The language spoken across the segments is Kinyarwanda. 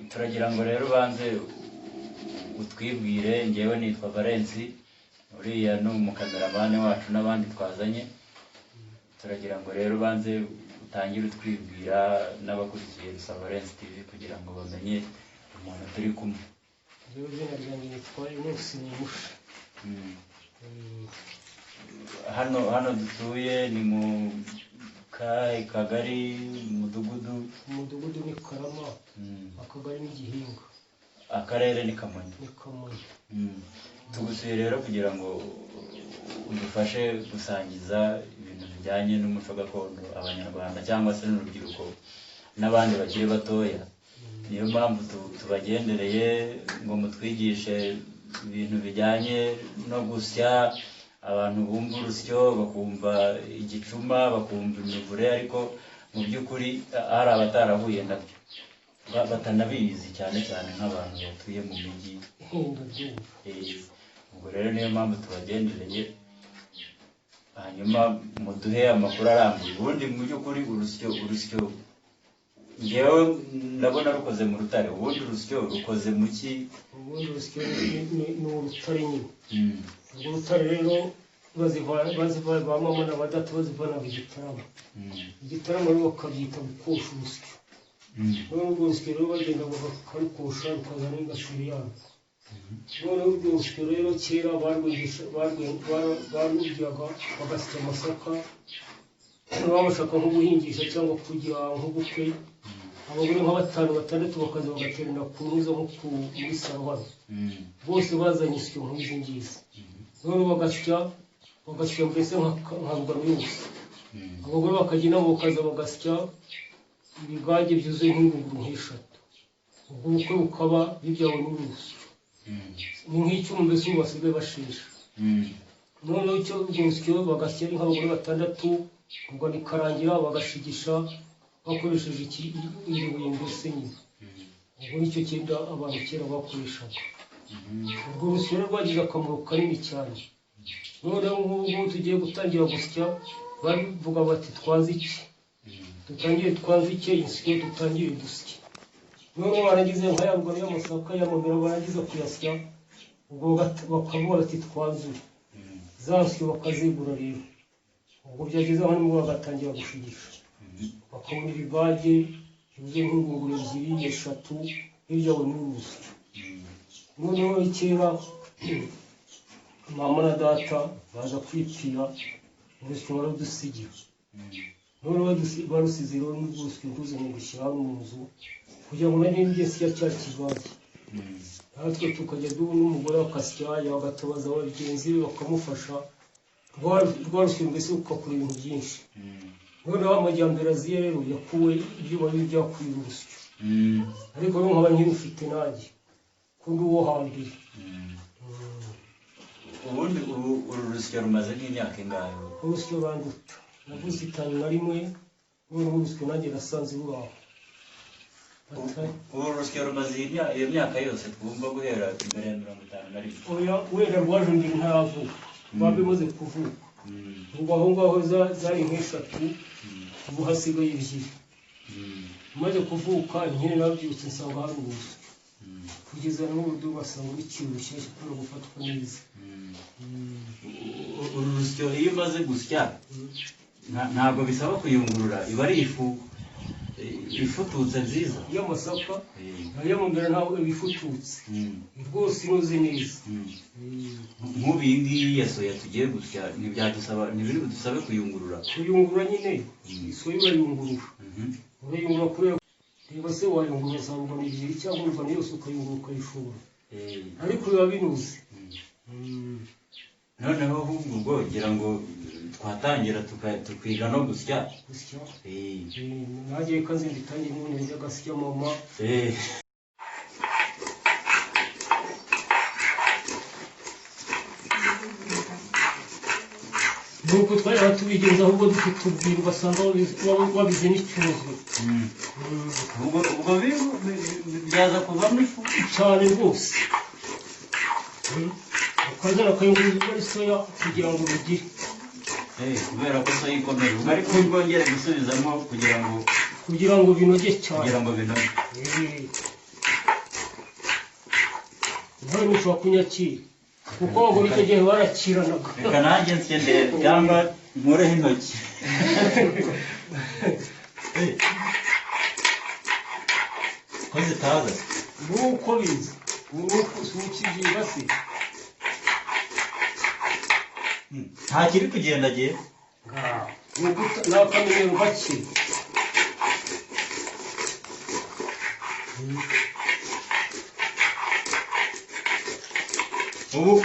Turagira ngo rero ubanze utwibwire. Ngewe nitwa Valensi, uriya ni umukameramani wacu n'abandi twazanye. Turagira ngo rero ubanze utangire utwibwira n'abakurikiye Rusa Valens TV kugira ngo bamenye umuntu turi kumwe. Njyewe izina ryanjye nitwa Enos Nimusha. Hano dutuye ni mu kahe kagari, umudugudu? Umudugudu ni Karama, akagari ni Gihinga. Akarere ni Kamonyi. Ni Kamonyi. Tugusuye rero kugira ngo udufashe gusangiza ibintu bijyanye n'umuco gakondo Abanyarwanda cyangwa se n'urubyiruko n'abandi bakiri batoya. Niyo mpamvu tubagendereye ngo mutwigishe ibintu bijyanye no gusya. Abantu bumva urusyo bakumva igicuma, bakumva imivure, ariko mu by'ukuri hari abatarahuye nabyo, batanabizi, cyane cyane nk'abantu batuye mu mijyi. Ndabyumva. Ubwo rero niyo mpamvu tubagendereye, hanyuma muduhe amakuru arambuye. Ubundi mu by'ukuri urusyo ngewe ndabona rukoze mu rutare. Ubundi urusyo rukoze mu ki? Ubundi urusyo ni urutare nyine. Urwo rutare rero baziva ba mama na ba data bazivanaga i Gitarama. Igitarama rero bakabyita gukosha urusyo. Noneho urwo rusyo rero bagenda bakarukosha, rukazana n'ingasire yarwo. Noneho urwo rusyo rero kera baruryaga bagasya amasaka, baba bashaka nko guhingisha cyangwa kugira nk'ubukwe, abagore nka batanu batandatu bakaza bagaterana ku ntuza nko muri saro hano, bose bazanye isyo nk'izi ngizi. Noneho bagasya mbese nka rugano yose. Abagore bakajya inama, bakaza bagasya ibigage byuzuye nk'ingunguru nk'eshatu, ubwo bukwe bukaba bibyawe n'urusyo. Ni nk'icyuma mbese ubu basigaye bashesha. Noneho icyo urwo rusyo bagasya ari nk'abagore batandatu, ubwo bikarangira bagashigisha bakoresheje iri buye mbese nyine. Ubwo nicyo cyenda abantu kera bakoreshaga. Urwo rusyo rero rwagize akamaro kanini cyane. Noneho ngubu tugiye gutangira gusya, bavuga bati: "Twanze iki? Dutangire twanzike insyo, dutangire dusye." Noneho barangiza nka ya rugano y'amasaka y'amamera, barangiza kuyasya, ubwo bakavuga bati: "Twanzure." Za nsyo bakazigura rero. Ubwo byageze aho nibwo bagatangira gushigisha, bakabona ibigage byuzuye nk'ingunguru ebyiri, eshatu, hirya we n'urusyo. Noneho kera mama na data baza kwipfira, urusyo baradusigira. Noneho barusize rero n'urusyo ruzanye gushyira hano mu nzu kugira ngo nanjye njye nsya cya kigage. Natwe tukajya n'umugore akasya, agatabaza bagenzi be bakamufasha. Rwa rusyo mbese rugakora ibintu byinshi. Noneho amajyambere aziye rero yakuwe ibyuma bibi byakuye urusyo, ariko rero nkaba nkirufite nanjye ko ndi uwo hambere. Ubundi ubu uru rusyo rumaze nk'imyaka ingahe? Urusyo randuta, navuze 51. Noneho urusyo nanjye nasanze ruri aho. Ubu urusyo rumaze iyo myaka yose twumva guhera imbere ya 51? Oya, wenda rwaje mbere ntaravuka, rwaba imaze kuvuka. Ubwo aho ngaho zari nk'eshatu, ubu hasigaye ebyiri. Maze kuvuka nyine nabyutse nsanga hari urusyo, kugeza n'ubu basanga rukiri rushyashya kubera gufatwa neza. Uru rusyo iyo umaze gusya ntabwo bisaba kuyungurura, iba ari ifu ifututse nziza. Y'amasaka y'amambere ntabwo iba ifututse rwose, inoze neza. Nk'ubu iyi ngiyi ya soya tugiye gusya ntibyadusaba, ntibiri budusabe kuyungurura? Kuyungurura nyine, isoya urayungurura. Urayungurura kubera reba se wayungurura za rugano ebyiri cyangwa urugano yose ukayungurura ukayishobora, ariko biba binoze. Noneho ahubwo ubwo ngira ngo twatangira tukiga no gusya. Gusya. Nanjye reka nze mbitange n'ubundi najyaga asya mama. Nuko twajyaga tubigenza, ahubwo dufite ubwira ugasanga wabize n'icyuzwe. Ubwo byaza kuvamo ifu. Cyane rwose. Ukazana akayunguruzo ari soya kugira ngo bigire. Kubera ko soya ikomeye, ubwo ariko bwongere gusubizamo kugira ngo kugira ngo binoge cyane. Kugira ngo binoge. Nkawe ntushobora kunyakira kuko abagore icyo gihe barakiranaga. Reka nanjye nsye ndebe cyangwa nkureho intoki. Ko zitaza? Nuko biza nuko si ukibyiga se. Nta kiri kugendagiye. Ni akamenyero gake.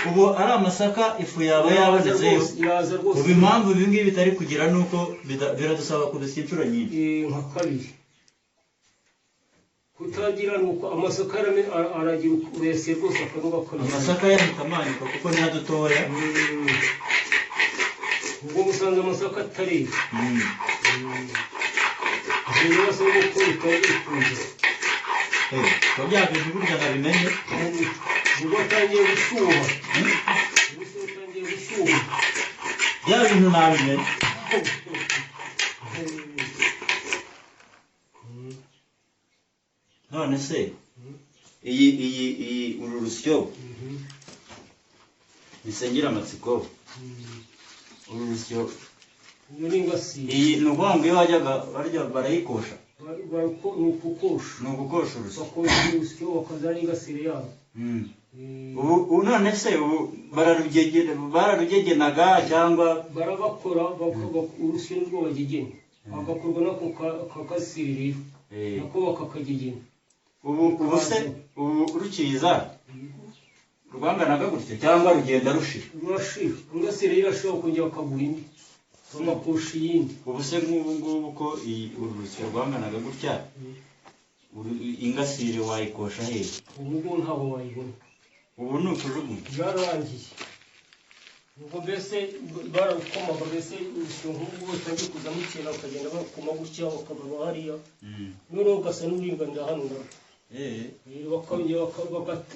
Ubu ari amasaka, ifu yaba yabonetse. Iraza rwose. Ubu impamvu ibi ngibi bitari kugira ni uko biradusaba kubisya inshuro nyinshi. Nka kabiri kutagira ni uko amasaka aragira urese rwose akanuba kabiri. Amasaka yahita amanika kuko ni dutoya. Ubwo musanze amasaka atari rero basa n'uko bitari bikunze. Ko bya bintu burya nabimenye. Ubwo atangiye gushyuha. Ubwo atangiye gushyuha. Bya bintu nabimenye. None se iyi iyi iyi uru rusyo bisengera amatsiko, uru rusyo Iyo ni ingasire. Iyi ni ukuvuga ngo iyo wajyaga barya barayikosha. Ni ukukosha. Ni ugukosha urusyo. Bakosha urusyo bakazana n'ingasire yabo. Ubu none se ubu bararugegenaga cyangwa? Barabakora, urusyo nirwo bagegena, hagakorwa n'ako kagasire rero nako bakakagegena. Ubu se ubu rukiza rwanganaga gutya cyangwa rugenda rushira? Rurashira, ingasire irashobora kongera bakagura indi bagakosha iyindi. Ubu se nk'ubu ngubu ko uru rusyo rwanganaga gutya, ingasire wayikosha hehe? Ubu ngubu ntabwo wayibona. Ubu ni ukujugunya. Byararangiye ubwo, mbese bararukomaga, mbese urusyo nk'ubu batangiye kuzamo ikintu bakagenda bakoma gutya bakagaba hariya, noneho ugasa n'uringanira hano narwo. Bakongera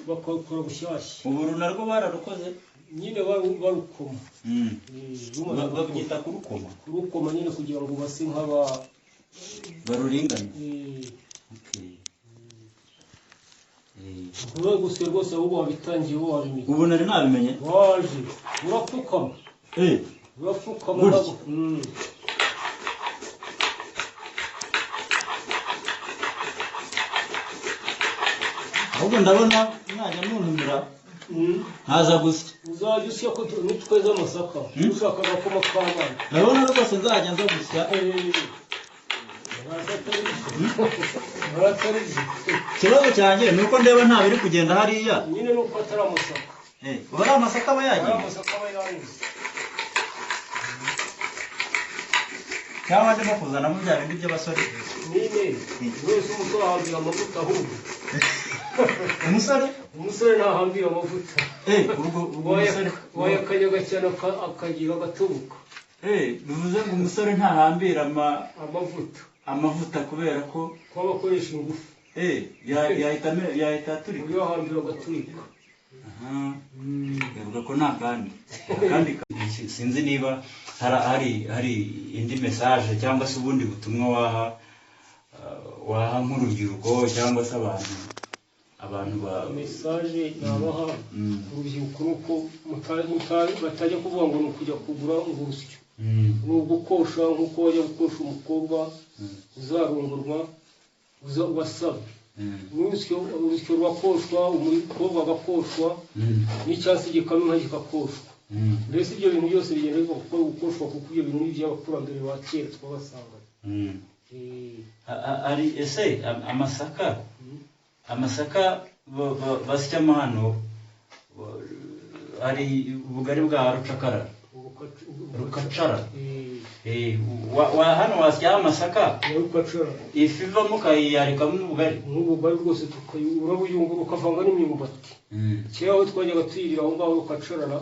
bakakora bushyashya. Ubu uru narwo bararukoze? Nyine barukoma. Rumaze Babyita kurukoma. Kurukoma nyine kugira ngo base nk'aba Baruringanye. Okay. Ntuba gusa rwose, ahubwo wabitangiye wowe wabimenye. Ubu nari nabimenye. Waje urapfukama. Urapfukama. Gutya. Ahubwo ndabona mwajya muntumira nkaza gusya. Uzajya usya ko nitweza amasaka ushaka agakoma k'abana. Ndabona rwose nzajya nza gusya. Ntaratarize. Ikibazo cyanjye ni uko ndeba nta biri kugenda hariya. Nyine ni uko atari amasaka. Ubu ari amasaka aba Ari yagiye. amasaka aba yanyuze. Cyangwa ndimo kuzanamo bya bindi by'abasore. Nyine wese umusore ahambira amavuta ahubwo. Umusore? Umusore ntahambira amavuta. Ubwo umusore Wayakanyaga cyane akagira agatubuka. Bivuze ngo umusore ntahambira amavuta. Amavuta kubera ko kuba akoresha ingufu. Yahita aturika. Uburyo ahambira agaturika. Aha. Bivuga ko nta kandi kandi sinzi niba hari indi message cyangwa se ubundi butumwa waha nk'urubyiruko cyangwa se abantu ba Message nabaha urubyiruko ni uko batajya kuvuga ngo ni ukujya kugura urusyo. Ni ugukosha nk'uko wajya gukosha umukobwa uzarongorwa wasaba. Urusyo rurakoshwa, umukobwa agakoshwa, n'icyasi gikamwa inka kikakoshwa. Mbese ibyo bintu byose bigenda biva kuko gukoshwa, kuko ibyo bintu ni iby'abakurambere ba kera twabasangaga. Hari ese amasaka basyamo hano, hari ubugari bwa rucakara, rukacara. Hano wasyaho amasaka, Ya rukacara. ifu ivamo ukayiyarikamo ubugari. Nk'ubugari rwose urabuyungura ukavanga n'imyumbati. Kera aho twajyaga tuyirira aho ngaho rukacarara,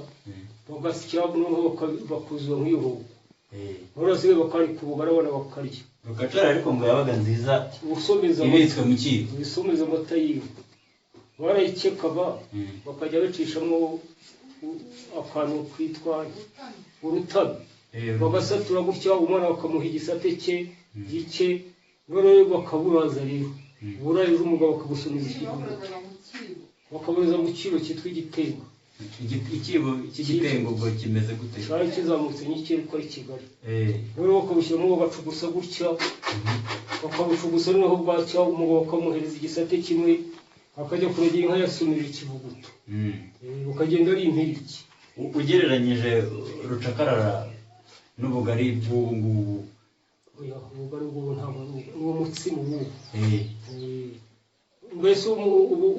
bagasya noneho bakuzura nk'iyo nkoko. Noneho basigaye bakarika ubugari abana bakarya. Rukacara ariko ngo yabaga nziza Usomeza amata. ibitswe mu cyibo. Wisomeza amata yiwe. Barayikekaga bakajya bacishamo akantu kitwa urutabi. Bagasatura gutya, umwana bakamuha igisate cye gike, noneho bakaburaza rero. Uburayi umugabo akabusomeza ikivuguto. Bakabohereza mu kibo cyitwa igitengo. Ikibo cy'igitengo ubwo kimeze gute? Cyari kizamutse nk'ikiri ko ari Kigali. Eh. Noneho bakabushyiramo, bagacugusa gutya, bakabucugusa, noneho bwacya umugabo bakamuhereza igisate kimwe, akajya kuragira inka yasumije ikivuguto. Bukagenda ari impiriki. Ugereranyije rucakarara n'ubugari bw'ubu ngubu? Oya, ubugari bw'ubu ntabwo ari uwo mutsima ubu. Eh. Mbese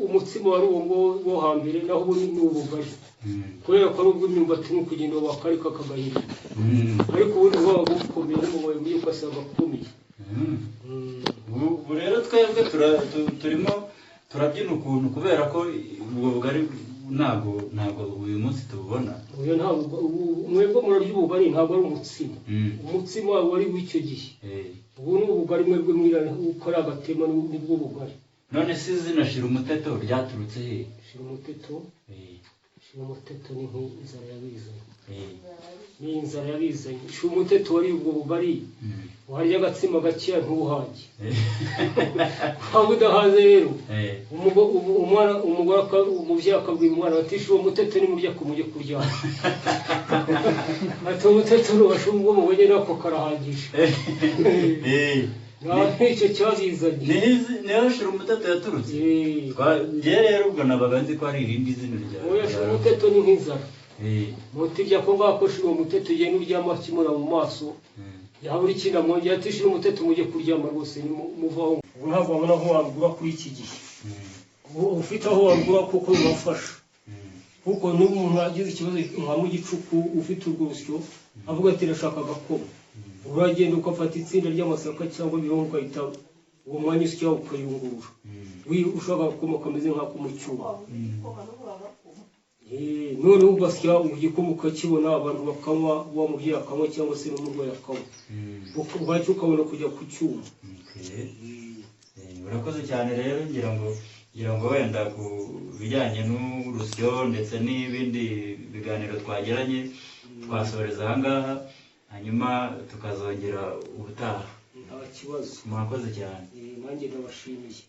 umutsima wari uwo ngo wo hambere, naho ubu ni ubugari, kubera ko ari ubw'imyumbati, ni ukugenda wakarika kagahirika. Ariko ubundi bwaba bukomeye, n'umugoyi ugiye ugasanga akomeye. Ubu rero twebwe turimo turabyina ukuntu, kubera ko ubwo bugari ntabwo uyu munsi tububona. Oya, ntabwo mwebwe murarya ubugari, ntabwo ari umutsima. Umutsima wari w'icyo gihe. Eh. Ubu ni ubugari mwebwe mwira uko ari agatema, nibwo bugari. None se izina Shira Umuteto ryaturutse he? Shira Umuteto? Eh. Shira Umuteto ni nk'inzara yabizanye. Eh. Ni inzara yabizanye. Shira Umuteto wari ubwo bugari, warya agatsima gakeya ntuhage. Waba udahaze rero, umwana, umugore umubyeyi akabwira umwana ati: "Shira umuteto, nimurya ku mujye kuryama." Ati: "Umuteto urubasha ubwo mubonye nako karahagije." Nta icyo cyabizanye. Niho Shira Umuteto yaturutse? Eh. Njye rero ubwo nabaga nzi ko ari irindi zina rya Oya, Shira Umuteto ni nk'inzara. Eh. Muti rya ko ngako, shira umuteto, ugenda uryama akimura mu maso. Yabura ikindi amwongera ati: "Shira umuteto mujye kuryama rwose muvaho." Ubu ntabwo wabona aho wagura kuri iki gihe. Ubu ufite aho wagura kuko bibafasha, kuko n'ubu umuntu agize ikibazo nka mu gicuku, ufite urwo rusyo, avuga ati: "Ndashaka agakoma," uragenda ugafata itsinda ry'amasaka cyangwa ibirungo, ugahita uwo mwanya usya ukayungurura. Ushaka agakoma kameze nk'ako mu cyuma. Noneho ugasya igikoma ukakibona, abantu bakanywa, wa mubyeyi akanywa cyangwa se n'umurwayi akanywa. Bwacya ukabona kujya ku cyuma. Okay. Urakoze cyane rero. Ngira ngo wenda ku bijyanye n'urusyo ndetse n'ibindi biganiro twagiranye twasoreza aha ngaha, hanyuma tukazongera ubutaha. Nta kibazo. Murakoze cyane. Nanjye ndabashimiye.